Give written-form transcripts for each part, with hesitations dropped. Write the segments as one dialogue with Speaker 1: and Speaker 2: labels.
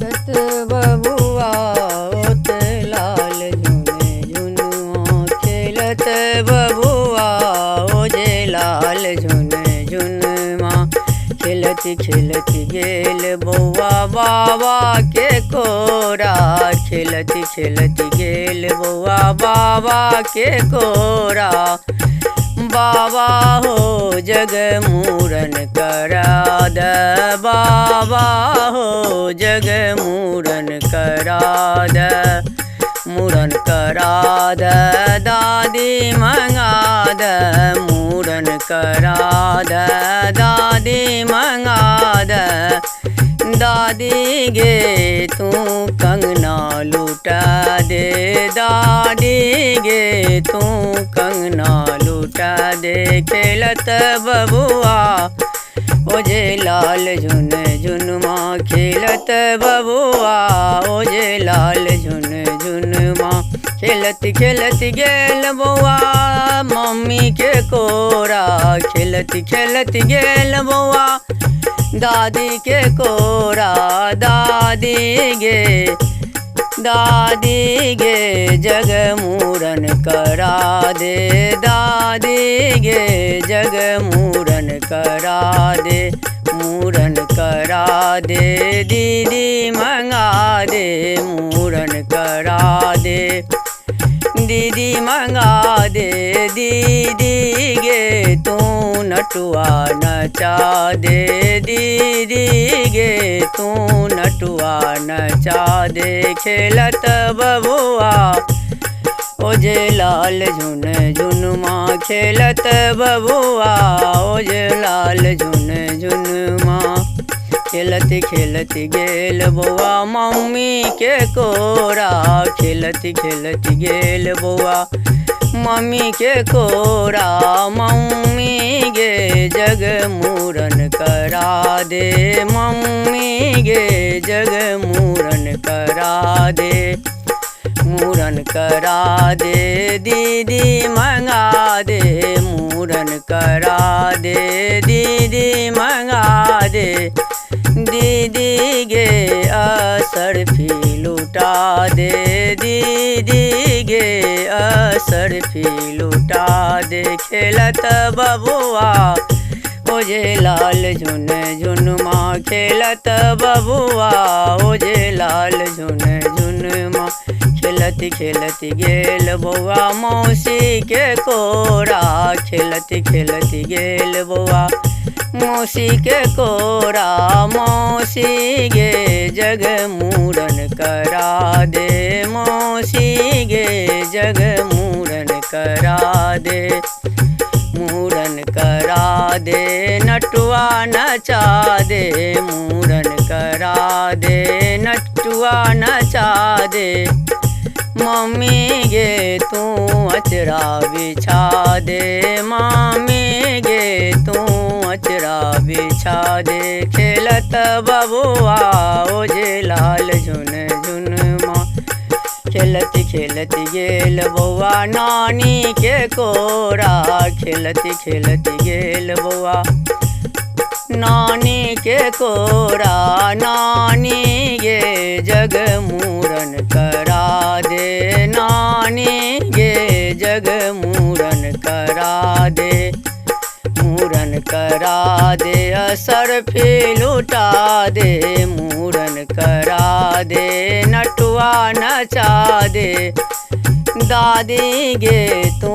Speaker 1: खेलत बबुआ ओत लाल झुन झुनुआ, खेलत बबुआ ओ जे लाल झुन झुनुआ। खेलत खेलत गेल बौआ बाबा के कोरा, खेलत खेलत गेल बौआ बाबा के कोरा। बाबा हो जग मूरन करा दे, बाबा हो जग मूरन करा दे, मूरन करा दे दादी मंगा दे, मूरन करा दे दादी मंगा दे। दादी गे तू कंगना लुटा दे, दादी गे तू कंगना लुटा दे। खेलत बबुआ ओ जे लाल झुन झुनुआ, खेलत बबुआ ओ जे लाल झुन झुनुआ। खेलत खेलत गेल बौआ मम्मी के कोरा, खेलत खेलत गेल बौआ दादी के कोरा। दादी गे दादी गे जग मूरन करा दे, दादी गे जग मूरन करा दे, मूरन करा दे दीदी मंगा दे, मूरन करा दे दीदी मंगा दे। दीदी गे तू नटुआ नचा दे, दीदी गे तू नटुआ नचा दे। खेलत बबुआ ओ जे लाल झुन झुनुआ, खेलत बबुआ ओ जे लाल झुन झुनुआ। खेलत खेलत गेल बौआ मम्मी के कोरा, खेलत खेलत गेल बौआ मम्मी के कोरा। मम्मी गे जग मूरन करा दे, मम्मी गे जग मूरन करा दे, मूरन करा दे दीदी मंगा दे, मूरन करा दे दीदी मंगा दे। दीदी गे असरफी लुटा दे, दीदी गे असरफी लुटा दे। खेलत बबुआ ओ जे लाल झुन झुनुआ, खेलत बबुआ ओ जे लाल झुन झुनुआ। खेलत खेलत गेल बौआ मौसी के कोरा, खेलत खेलत गेल बौआ मौसी के कोरा। मौसी गे जग मूरन करा दे, मौसी गे जग मूरन करा दे, मूरन करा दे नटुआ नचा दे, मूरन करा दे नटुआ नचा दे। मम्मी गे तू अचरा बिछा दे, मम्मी गे तू अचरा बिछा दे। खेलत बबुआ ओ जे लाल झुन झुनुआ, खेलत खेलत गेल बौआ नानी के कोरा, खेलत खेलत गेल बौआ नानी के कोरा। नानी गे जग मूरन करा दे, नानी गे जग मूरन करा दे, मूरन करा दे असरफी लुटा दे, मूरन करा दे नटुआ नचा दे। दादी गे तू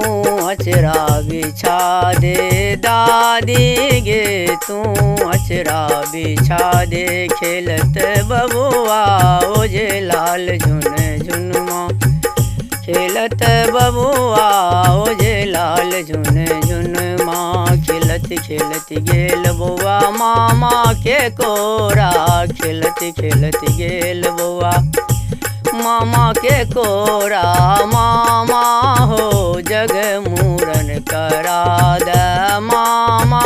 Speaker 1: अचरा बिछा दे, दादी गे तू अचरा बिछा दे। खेलत बबुआ ओ जे लाल झुन झुनुआ, खेलत बबुआ ओ जे लाल झुन झुनुआ। खेलत खेलत गेल बौआ मामा के कोरा, खेलत खेलत गेल बौआ मामा के कोरा। मामा हो जग मूरन करा दे, मामा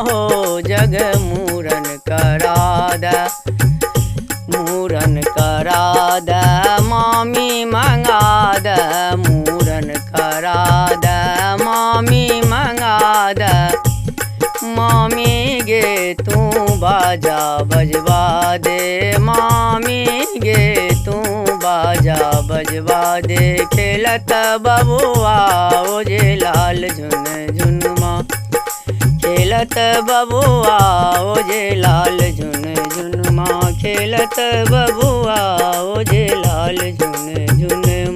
Speaker 1: हो जग मूरन करा दे, मूरन करा दे मामी मंगा दे, मूरन करा दे मामी मंगा दे। मामी गे तू बाजा बजवा दे, मामी खेलत बबुआ ओ जे लाल झुन झुनमा। खेलत बबुआ ओ जे लाल झुन झुनमा, खेलत बबुआ ओ जे लाल झुन।